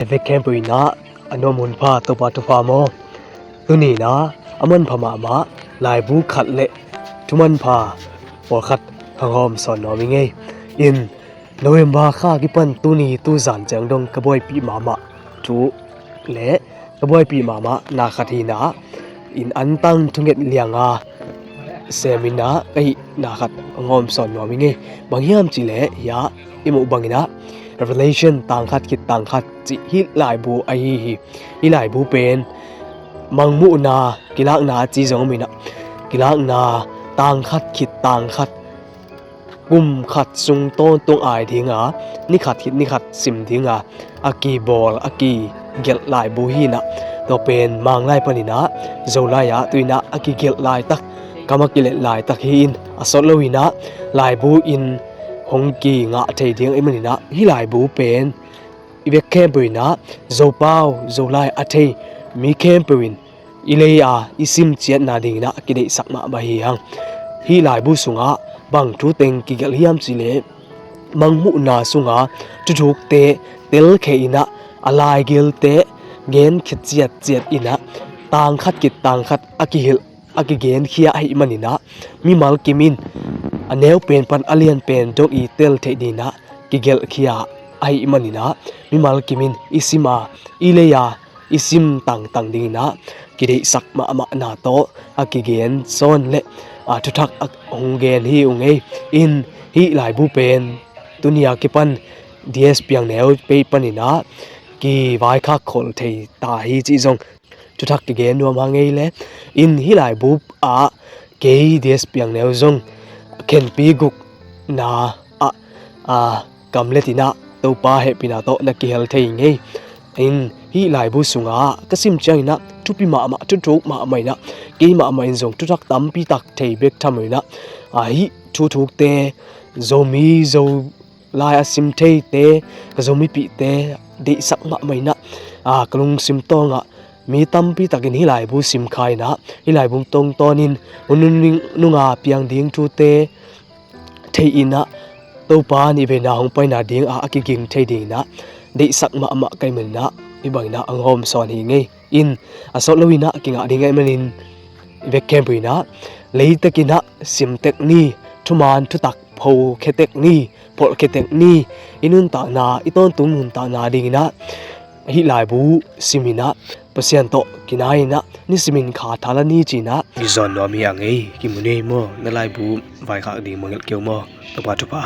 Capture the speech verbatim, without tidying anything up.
Vek khempeuh in ah a nuam hun pha, Topa thupha maw. Tuni in ah a manpha mahmah laibu khat le thumanpha pawlkhat hong hawm sawn nuam hi ing ei. In November kha kipan tuni tuzan ciang dong ka buaipih mahmah thu le ka buaipih mahmah na khat hi in ah, in antang thunget lianga sem in ah ka hihna khat hong hawm sawn nuam hi ing ei. Bang hiam cih leh hiah i muh bangin ah Revelation tang khat khit tang khat cih hih laibu ahi hi. Hih laibu pen mangmuhna, kilakna a ci zong om in ah, kilakna tang khat khit tang khat, kum khat sung tawntung ai dinga, ni khat khit ni khat sim dinga a kibawl, a kigelh laibu hi in ah, tua pen Manglai panin ah Zolai ah tu in ah a kigelh laitak, kam a kilet laitak hi in, a sawt lo in ah laibu in hong kingah thei ding ahih manin ah, hih laibu pen i vek khempeuh in ah Zopau, Zolai a thei mi khempeuh in i lei a i sim ciatna dingin ah kideihsak mahmah hi hang. Hih laibu sungah bang thu teng kigelh hiam cih leh, mangmuhna sunga thuthukte telkhia in ah, a laigelte genkhia ciatciat in ah, tang khat khit tang khat a kihilh, a kigenkhia ahih manin ah, mimal kim in a neu pen pan a lian pen dong i tel theih dingin ah kigelhkhia ahih manin ah, mimal kim in i sim a, i lei a i sim tangtang dingin ah kideihsak mahmahna tawh a kigen sawn le, a, thuthak a hong gen hi ung ei. In hih laibu pen tuni a kipan D S Piangneu pei panin ah kivaikhak khol thei ta hi cih zong thuthak kigen nuam hang ei le. In hih laibu ah kei D S Piangneu zong khenpi gukna ah, a, kamlet in ah Topa hehpihna tawh na kihel thei ing ei. In hih laibu sungah ka sim ciangin ah thupi mahmah, thuthuk mahmah in ah, kei mahmah in zong thuthak tampi tak thei bek tham lo in ah, a, hih thuthukte, Zomi, Zolai a sim theite, ka Zomipihte deihsak mahmah in ah, a, ka lungsim tawngah mi tampi takin hih laibu sim kha in ah, hih laibu tungtawnin hun nung, nunga piang ding thute thei in ah, Topa nih veina hong paina dingah a kiging thei dingin ah deihsak mahmah ka hih manin ah, hih bangin ah hong hawm sawn hi ing ei. In a sawt lo in ah kingah ding ahih manin, i vek khempeuh in ah, leitakin ah sim tek ni, thuman thutak phokhia tek ni, pholhkhia tek ni. I nuntakna, i tawntung nuntakna dingin ah hih laibu sim in ah, Pasian tawh kinai in ah, nisimin kha tha la ni ci in ah i zawn nuam hi ing ei. Kimu ni maw, na laibu vaikhak ding mangngilh kei un maw. Topa thupha.